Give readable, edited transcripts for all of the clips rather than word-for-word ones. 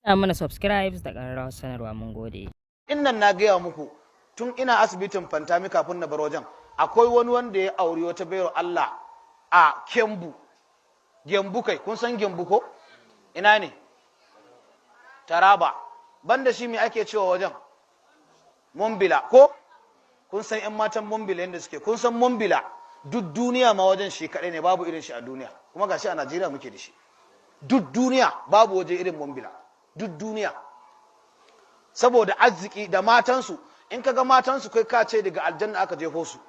Danna mana subscribe da ƙararrawar sanarwa, mun gode. Innan na gaya muku tun ina asibitin Fantami kafin na bar wajen, akwai wani wanda ya auri wata bayar Allah a Kembu. Gembu kai, kun san Gembu ko? Ina ne? Taraba. Banda shi, me ake cewa wajen? Mumbila ko? Kun san yan matan Mumbila yadda suke? Kun san Mumbila duk duniya ma wajen shi kaɗai ne, babu irin shi a duniya. Kuma gashi a Najeriya muke da shi. Duk duniya babu waje irin Mumbila, duk duniya, saboda arziki da matansu. In ka ga matansu, kai ka ce daga aljanna aka jefo su.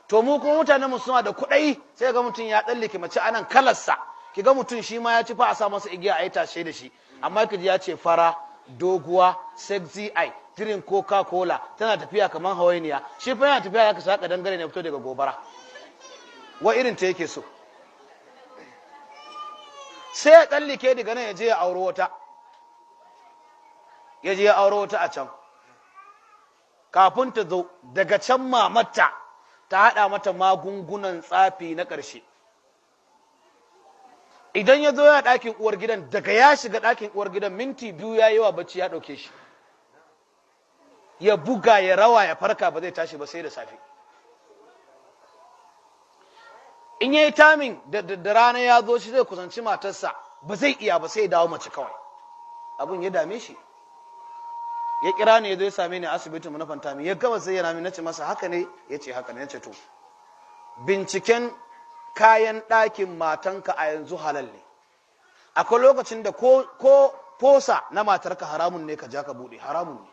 To mu kuma mutanen mu suna da kuɗai, sai ga mutum ya tsallake mace anan kalarsa. Ki ga mutum shi ma ya ci fa a sa masa igiya a yi tashe da shi, amma ki ji ya ce fara, doguwa, sexy eye, drink Coca Cola, tana tafiya kamar hawainiya. Shi fa yana tafiya ya kasa dangare ne fito daga gobara. Wa irin ta yake so. Sai ya tsallake daga nan ya je ya auro wata, ya je ya auro wata a can. Kafin ta zo daga can, mamarta ta haɗa mata magungunan tsafi na ƙarshe. Idan ya zo ya ɗakin uwar gidan, daga ya shiga ɗakin uwar gidan, minti 2 ya yi wa bacci ya ɗauke shi, ya buga ya rawa, ya farka, ba zai tashi ba sai da safe. In ya yi tamin da rana, ya zo shi zai kusanci matarsa, ba zai iya ba, sai ya dawo mace kawai. Abin ya dame shi, ya kira ni, ya zo ya same ni a asibitin mu na Fantami, ya gama sai yana min. Nace masa, "Haka ne?" Ya ce, "Haka ne." Nace, "To, binciken kayan ɗakin matanka a yanzu halal ne. Akwai lokacin da ko fosa na matarka haramun ne ka ja ka buɗe, haramun ne.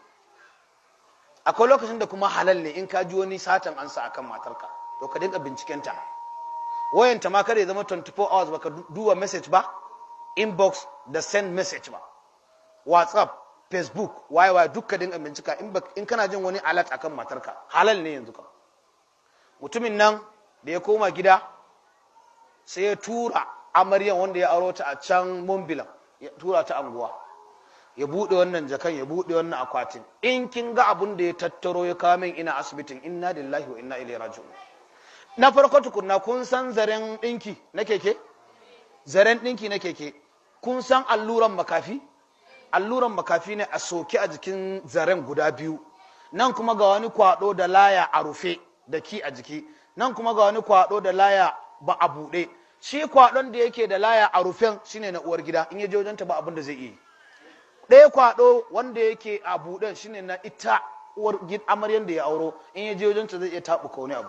Akwai lokacin da kuma halal ne. In ka ji wani satan ansa akan matarka, to ka dinga bincikenta. Wayanta ma kada ya zama 24 hours baka duba message ba, inbox da send message ba, WhatsApp, Facebook, waye waye, duk ka dinga bincika. In kana jin wani alert akan matarka, halal ne yanzu kam." Mutumin nan da ya koma gida, sai ya tura amaryan wanda ya aro ta a can Mumbilan, ya tura ta anguwa, ya buɗe wannan jakan, ya buɗe wannan akwatin. In kin ga abun da ya tattaro ya kawo min ina asibitin, inna lillahi wa inna ilaihi raji'un. Na farko tukunna, kun san zaren ɗinki na keke? Zaren ɗinki na keke. Kun san alluran makafi? Alluran makafi ne a soke a jikin zaren guda biyu. Nan kuma ga wani kwado da laya a rufe da ki a jiki. Nan kuma ga wani kwado da laya ba a buɗe. Shi kwadon da yake da laya a rufen shine na uwar gida, in ya je wajenta ba abin da zai iya yi. Ɗaya kwado wanda yake a buɗen shine na ita uwar amaryan da ya auro, in ya je wajenta zai iya taɓuka wani abu.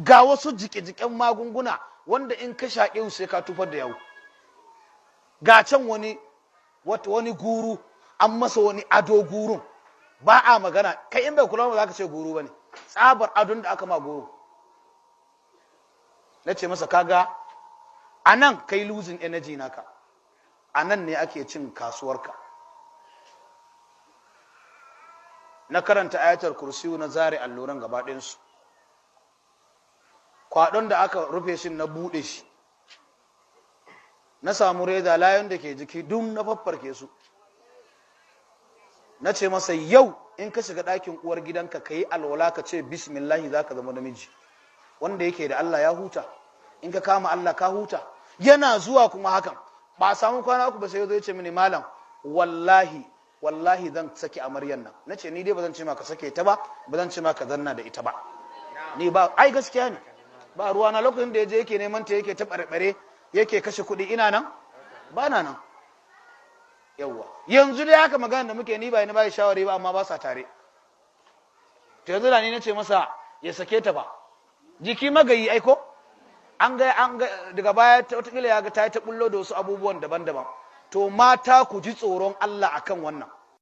Ga wasu jike-jiken magunguna wanda in ka shaƙe sai ka tufar da yawu. Ga can wani guru, an masa wani ado, gurun ba a magana. Kai in bai kula ba za ka ce guru ba ne, tsabar adon da aka ma guru. Na ce masa, "Kaga a nan kai losing energy naka, a nan ne ake cin kasuwarka." Na karanta Ayatar Kursiyu, na zare alluran gaba ɗayansu. Kwaɗon da aka rufe shi na buɗe shi, na samu reza, layon da ke jiki duk na faffarke su. Na ce masa, "Yau in ka shiga ɗakin uwar gidanka, ka yi alwala, ka ce bismillahi, za ka zama namiji." Wanda yake da Allah ya huta. In ka kama Allah ka huta. Yana zuwa kuma hakan, ba a samu kwana 3 ba, sai ya ce mini, "Malam, wallahi wallahi zan saki amaryan nan." Na ce, "Ni dai ba zan ce ma ka sake ta ba, ba zan ce ma ka zanna da ita ba. Ni ba ai gaskiya ne, ba ruwa na. Lokacin da ya je yake neman ta, yake ta ɓarɓare, yake kashe kuɗi, ina nan? Ba na nan." Yawwa, yanzu dai haka magana da muke, ni ba ni ba shawari ba, amma ba sa tare. To yanzu da ni nace masa ya sake ta ba, jiki magayi aiko. An ga daga baya wataƙila ya ga ta yi ta bullo da wasu abubuwan daban-daban. To mata, ku ji tsoron Allah akan wannan.